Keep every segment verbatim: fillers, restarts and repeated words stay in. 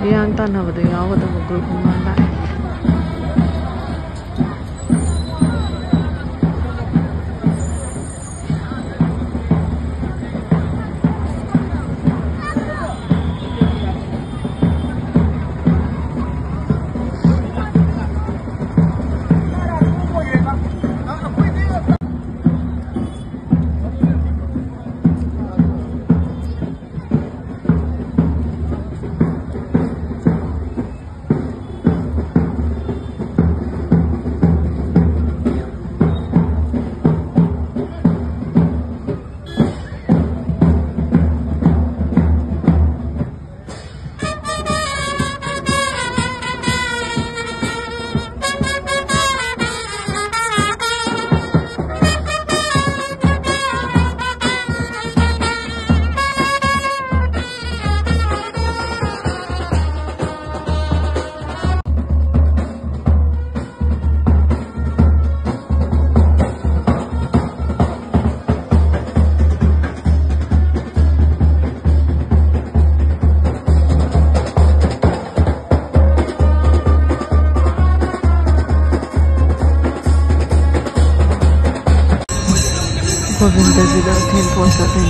ꯒ꯭ꯌꯥꯟ ꯇꯥꯅꯕꯗ ꯌꯥꯎꯒꯗꯕ group ꯑꯃ ꯂꯥꯛꯑꯦ꯫ ꯒꯣꯕꯤꯟꯗꯖꯤꯗ ꯊꯦꯟꯄꯣꯠ ꯀꯠꯂꯤ꯫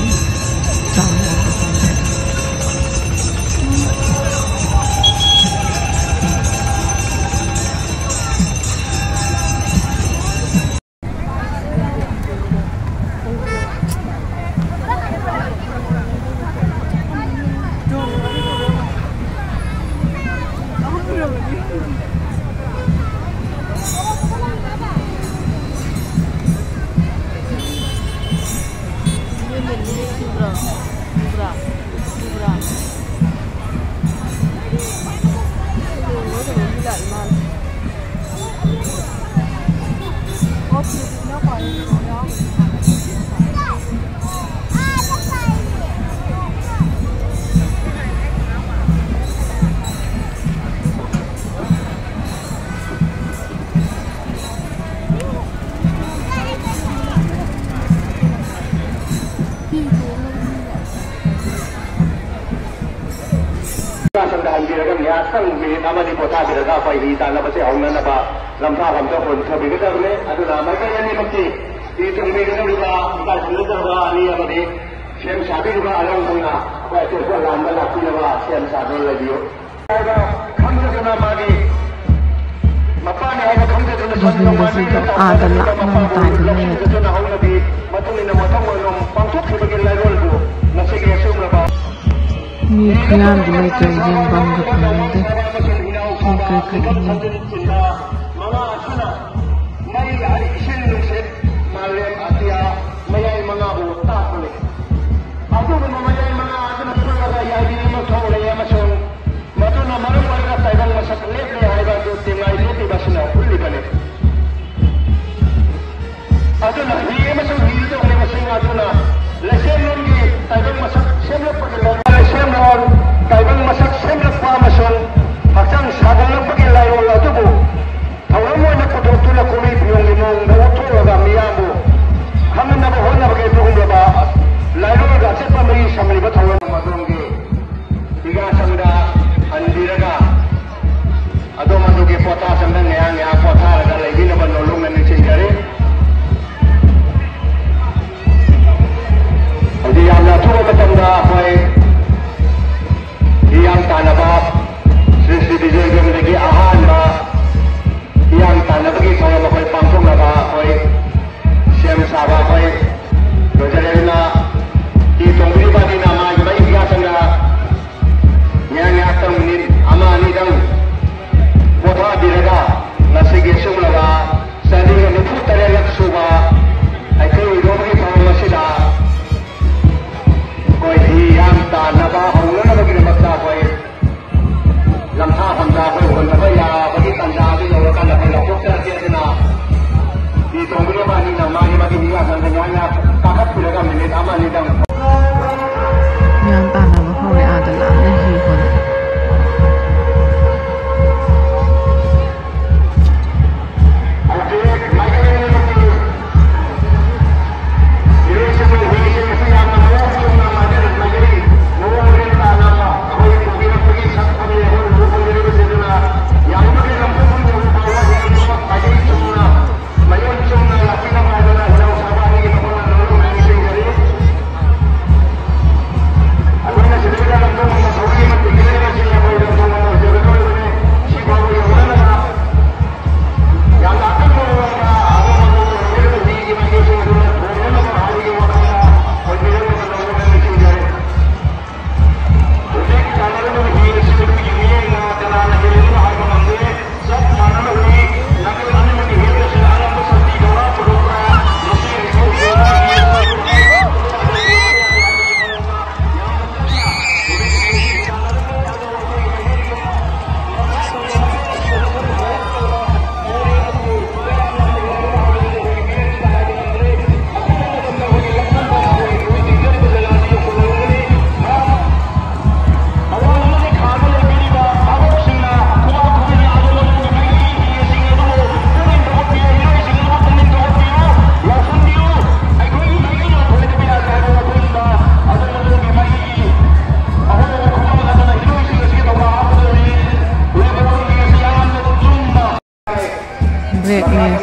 ꯉꯥꯏꯍꯥꯛꯇꯪ ꯃꯤꯅꯤꯠ ꯑꯃꯅꯤ ꯄꯣꯊꯥꯕꯤꯔꯒ ꯑꯩꯈꯣꯏ ꯍꯤ ꯇꯥꯟꯅꯕꯁꯦ ꯍꯧꯅꯅꯕ ꯂꯝꯐꯥ ꯂꯝꯗ ꯍꯣꯟꯊꯕꯤꯒꯗꯕꯅꯤ꯫ ꯑꯗꯨꯅ ꯃꯥꯏꯀꯩ ꯑꯅꯤꯃꯛꯀꯤ ꯍꯤ ꯇꯣꯡꯕꯤꯒꯗꯧꯔꯤꯕ ꯏꯀꯥꯏ ꯈꯨꯝꯅꯗꯧꯕ ꯑꯅꯤ ꯑꯃꯗꯤ ꯁꯦꯝ ꯁꯥꯕꯤꯔꯤꯕ ꯑꯉꯥꯡꯁꯤꯡꯅ ꯑꯩꯈꯣꯏ ꯑꯇꯣꯞꯄ ꯂꯥꯟꯕ ꯂꯥꯛꯄꯤꯅꯕ ꯁꯦꯝ ꯁꯥꯗꯨꯅ ꯂꯩꯕꯤꯌꯨ꯫ ꯈꯪꯖꯗꯅ ꯃꯥꯒꯤ ꯃꯄꯥꯅꯤ ꯍꯥꯏꯕ ꯈꯪꯖꯗꯅ ꯁꯟꯗꯣ ꯒꯣꯕꯤꯟꯗꯖꯤꯗꯣ ꯃꯥꯏꯀꯩꯗ ꯑꯥꯗ ꯇꯥꯎꯗꯨꯅ ꯂꯥꯞꯅ ꯃꯄꯥꯕꯨ ꯇꯥꯏꯗꯨꯅ ꯂꯧꯁꯤꯟꯖꯗꯨꯅ ꯍꯧꯅꯕꯤ ꯃꯇꯨꯡ ꯏꯟꯅ ꯃꯊꯧ ꯑꯣꯏꯅ ꯄꯥꯡꯊꯣꯛꯈꯤꯕꯒꯤ ꯂꯥꯏꯔꯣꯜꯕꯨ ꯉꯁꯤꯒꯤ ꯑꯁꯤꯒꯨꯝꯂꯕ ꯃꯤ ꯈꯨꯌꯥꯝꯗꯤ ꯂꯩꯇ꯭ꯔꯦ, ꯌꯦꯡꯐꯝꯒ ꯐꯪꯅꯗꯦ꯫ ꯃꯤ ꯀꯔꯤ ꯀꯔꯤ ꯍꯦꯟꯅ ꯃꯉꯥ ꯑꯁꯤꯅ ꯃꯩ, ꯏꯁꯤꯡ, ꯅꯨꯡꯁꯤꯠ, ꯃꯥꯂꯦꯝ ꯑꯇꯤꯌꯥ ꯃꯌꯥꯏ ꯃꯉꯥꯕꯨ ꯇꯥꯛꯄꯅꯤ꯫ ꯑꯗꯨꯒꯨꯝꯕ ꯃꯌꯥꯏ ꯃꯉꯥ ꯑꯗꯨꯅ ꯄꯨꯜꯂꯒ ꯌꯥꯏꯕꯤ ꯑꯃ ꯊꯣꯛꯂꯦ ꯑꯃꯁꯨꯡ ꯃꯗꯨꯅ ꯃꯔꯝ ꯑꯣꯏꯔꯒ ꯇꯥꯏꯕꯪ ꯃꯁꯛ ꯂꯦꯞꯂꯦ ꯍꯥꯏꯕ ꯑꯗꯨ ꯇꯦꯡꯉꯥꯏ ꯂꯦꯞꯂꯤꯕ ꯑꯁꯤꯅ ꯎꯠꯂꯤꯕꯅꯤ꯫ ꯑꯗꯨꯅ ꯍꯤ ꯑꯃꯁꯨꯡ ꯍꯤ ꯇꯣꯡꯂꯤꯕꯁꯤꯡ ꯑꯗꯨꯅ ꯂꯩꯁꯦꯝꯂꯣꯟꯒꯤ ꯇꯥꯏꯕꯪ ꯃꯁꯛ ꯁꯦꯝꯂꯛꯄꯒꯤ ꯂꯩꯁꯦꯝꯂꯣꯟ ꯇꯥꯏꯕꯪ ꯃꯁꯛ ꯁꯦꯝꯂꯛꯄ ꯑꯃꯁꯨꯡ ꯍꯛꯆꯥꯡ ꯁꯥꯒꯠꯂꯛꯄꯒꯤ ꯂꯥꯏꯑꯣꯟ ꯑꯗꯨꯕꯨ ꯊꯧꯔꯝ ꯑꯣꯏꯅ ꯄꯨꯊꯣꯛꯇꯨꯅ ꯀꯨꯝꯍꯩ ꯐꯤꯌꯣꯡꯒꯤ ꯃꯑꯣꯡꯗ ꯎꯠꯊꯣꯛꯂꯒ ꯃꯤꯌꯥꯝꯕꯨ ꯈꯪꯍꯟꯅꯕ ꯍꯣꯠꯅꯕꯒꯤ ꯑꯗꯨꯒꯨꯝꯂꯕ ꯂꯥꯏꯔꯣꯏꯒ ꯑꯆꯦꯠꯄ ꯃꯔꯤ ꯁꯝꯂꯤꯕ ꯊꯧꯔꯝ ꯑꯗꯣꯝꯒꯤ ꯍꯤꯒꯥꯁꯪꯗ ꯍꯟꯕꯤꯔꯒ ꯑꯗꯣꯝ ꯑꯗꯨꯒꯤ ꯄꯣꯊꯥꯁꯪꯗ ꯉꯥꯏꯍꯥꯛ ꯉꯥꯏꯍꯥꯛ ꯄꯣꯊꯥꯔꯒ ꯂꯩꯕꯤꯅꯕ ꯅꯣꯂꯨꯛꯅ ꯅꯤꯡꯁꯤꯡꯖꯔꯤ꯫ ꯍꯧꯖꯤꯛ ꯌꯥꯝꯅ ꯑꯊꯨꯕ ꯃꯇꯝꯗ ꯑꯩꯈꯣꯏ ꯍꯤꯌꯥꯡ ꯇꯥꯟꯅꯕ ꯁ꯭ꯔꯤ ꯁ꯭ꯔꯤ ꯕꯤꯖꯣꯏ ꯒ꯭ꯔꯥꯝꯗꯒꯤ ꯑꯍꯥꯟꯕ ꯍꯤꯌꯥꯡ ꯇꯥꯟꯅꯕꯒꯤ ꯊꯧꯔꯝ ꯑꯩꯈꯣꯏ ꯄꯥꯡꯊꯣꯛꯅꯕ ꯑꯩꯈꯣꯏ ꯁꯦꯝ ꯁꯥꯕ ꯑꯩꯈꯣꯏ ꯂꯣꯏꯖꯔꯦ꯫ ꯑꯗꯨꯅ ꯍꯤ ꯇꯣꯡꯕꯤꯔꯤꯕ ꯑꯅꯤꯅ ꯃꯥꯒꯤ ꯃꯩ ꯍꯤꯌꯥꯁꯪꯗ ꯉꯥꯏꯍꯥꯛ ꯉꯥꯏꯍꯥꯛꯇꯪ ꯃꯤꯅꯤꯠ ꯑꯃ ꯑꯅꯤꯗꯪ ꯄꯣꯊꯥꯕꯤꯔꯒ ꯉꯁꯤꯒꯤ ꯑꯁꯤꯒꯨꯝꯂꯕ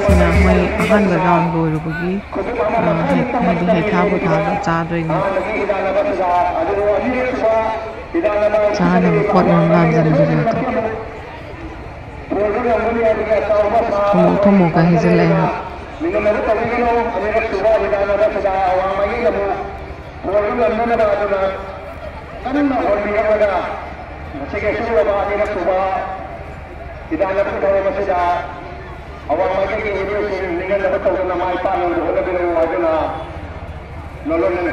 ꯁꯤꯅ ꯃꯣꯏ ꯑꯍꯥꯟꯕ ꯔꯥꯎꯟ ꯂꯣꯏꯔꯨꯕꯒꯤ, ꯑ, ꯍꯩ-, ꯍꯥꯏꯗꯤ ꯍꯩꯊꯥ ꯄꯣꯊꯥꯗꯣ ꯆꯥꯗꯣꯏꯅꯦ꯫ ꯆꯥꯅꯕ ꯄꯣꯠ ꯑꯃ ꯂꯥꯝꯁꯤꯟꯕꯤꯔꯒ ꯊꯨꯝꯃꯣꯛ ꯊꯨꯝꯃꯣꯛꯀ ꯍꯩꯖꯤꯜꯂꯛꯑꯦ꯫ ꯀꯟꯅ ꯍꯣꯠꯄꯤꯔꯝꯂꯒ ꯉꯁꯤꯒꯤ ꯑꯁꯤꯒꯨꯝꯂꯕ ꯑꯅꯤꯔꯛ ꯁꯨꯕ ꯍꯤꯗꯥꯟꯅꯕꯒꯤ ꯊꯧꯔꯝ ꯑꯁꯤꯗ ꯑꯋꯥꯡ ꯃꯥꯏꯀꯩꯒꯤ ꯃꯤꯑꯣꯏꯁꯤꯡ ꯅꯤꯡꯍꯟꯅꯕ ꯇꯧꯗꯅ ꯃꯥꯏ ꯄꯥꯛꯅꯕ ꯍꯣꯠꯅꯕꯤꯔꯛꯎ ꯍꯥꯏꯗꯨꯅ ꯅꯣꯂꯨꯛꯅ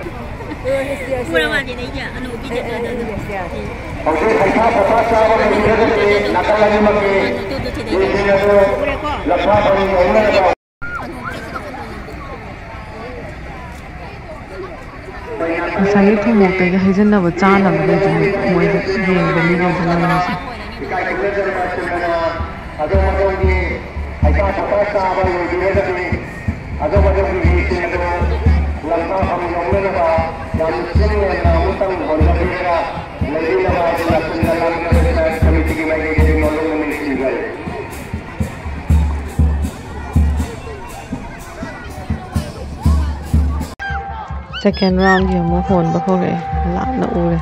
ꯍꯧꯖꯤꯛ ꯍꯩꯊꯥ ꯄꯣꯊꯥ ꯆꯥꯕ ꯂꯩꯔꯒꯗꯤ ꯅꯥꯀꯜ ꯑꯅꯤꯃꯛꯀꯤ ꯃꯤꯁꯤꯡ ꯑꯗꯨ ꯂꯝꯐꯥꯐꯝ ꯌꯧꯅꯅꯕ ꯉꯁꯥꯏꯒꯤ ꯊꯨꯝꯃꯣꯛꯇꯒꯤ ꯍꯩꯖꯤꯟꯅꯕ ꯆꯥꯅꯕꯈꯩꯗꯨꯅꯤ ꯃꯣꯏꯗ ꯌꯦꯡꯕ ꯃꯤꯈꯩꯗꯨꯅ ꯂꯩꯔꯤꯁꯦ꯫ ꯑꯗꯣꯝ ꯑꯗꯣꯝꯒꯤ ꯍꯩꯊꯥ ꯄꯣꯊꯥ ꯆꯥꯕ ꯂꯣꯏꯕꯤꯔꯒꯗꯤ ꯑꯗꯣꯝ ꯑꯗꯣꯝꯒꯤ ꯃꯤꯁꯤꯡ ꯑꯗꯨ ꯂꯝꯐꯥꯐꯝ ꯌꯧꯅꯅꯕ ꯌꯥꯝ ꯆꯦꯛꯁꯤꯟꯅ ꯑꯃꯨꯛꯇꯪ ꯍꯣꯠꯅꯕꯤꯔꯒ ꯂꯩꯕꯤꯅꯕ ꯍꯥꯏꯗꯨꯅ ꯁꯤꯟꯅ ꯂꯥꯡꯗꯨꯅ ꯀꯃꯤꯇꯤꯒꯤ ꯃꯥꯏꯀꯩꯗꯒꯤ ꯅꯣꯂꯨꯛꯅ ꯅꯤꯡꯁꯤꯡꯖꯔꯤ꯫ Second roundꯒꯤ ꯑꯃꯨꯛ ꯍꯣꯟꯕ ꯍꯧꯔꯛꯑꯦ, ꯂꯥꯞꯅ ꯎꯔꯦ꯫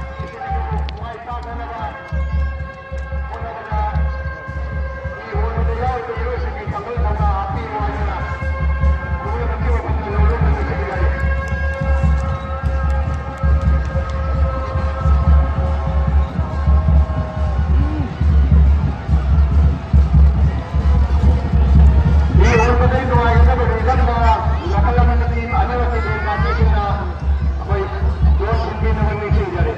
ꯃꯤ ꯍꯣꯟꯕꯗꯩ ꯅꯨꯡꯉꯥꯏꯒꯗꯕ ꯔꯤꯖꯜ ꯑꯃ ꯅꯥꯀꯜ ꯑꯃꯗ ꯇꯤꯝ ꯑꯅꯤꯃꯛꯀꯤ ꯕꯦꯟ ꯄꯥꯔꯇꯤꯁꯤꯡꯅ ꯑꯩꯈꯣꯏ ꯖꯣꯟ ꯁꯤꯟꯕꯤꯅꯕ ꯅꯤꯡꯁꯤꯡꯖꯔꯤ꯫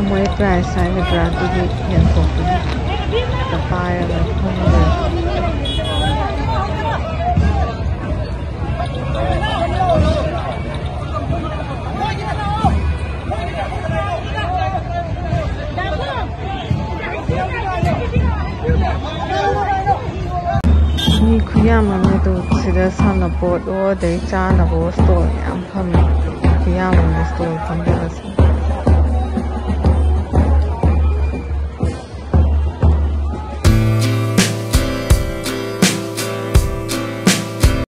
ꯃꯣꯏ ꯄ꯭ꯔꯥꯏꯁ ꯍꯥꯏꯒꯗ꯭ꯔꯥ, ꯑꯗꯨꯗꯤ ꯌꯦꯟꯊꯣꯛꯄꯅꯤ꯫ ꯄꯥꯏꯔꯒ ꯐꯝꯃꯒ꯫ ꯃꯤ ꯈꯨꯌꯥꯝ ꯑꯃ ꯑꯗꯨ ꯁꯤꯗ ꯁꯥꯟꯅꯄꯣꯠ ꯑꯣ ꯑꯗꯩ ꯆꯥꯅꯕ ꯁ꯭ꯇꯣꯜ ꯃꯌꯥꯝ ꯐꯝꯃꯦ꯫ ꯈꯨꯌꯥꯝ ꯑꯃ ꯁ꯭ꯇꯣꯜ ꯐꯝꯕꯁꯦ꯫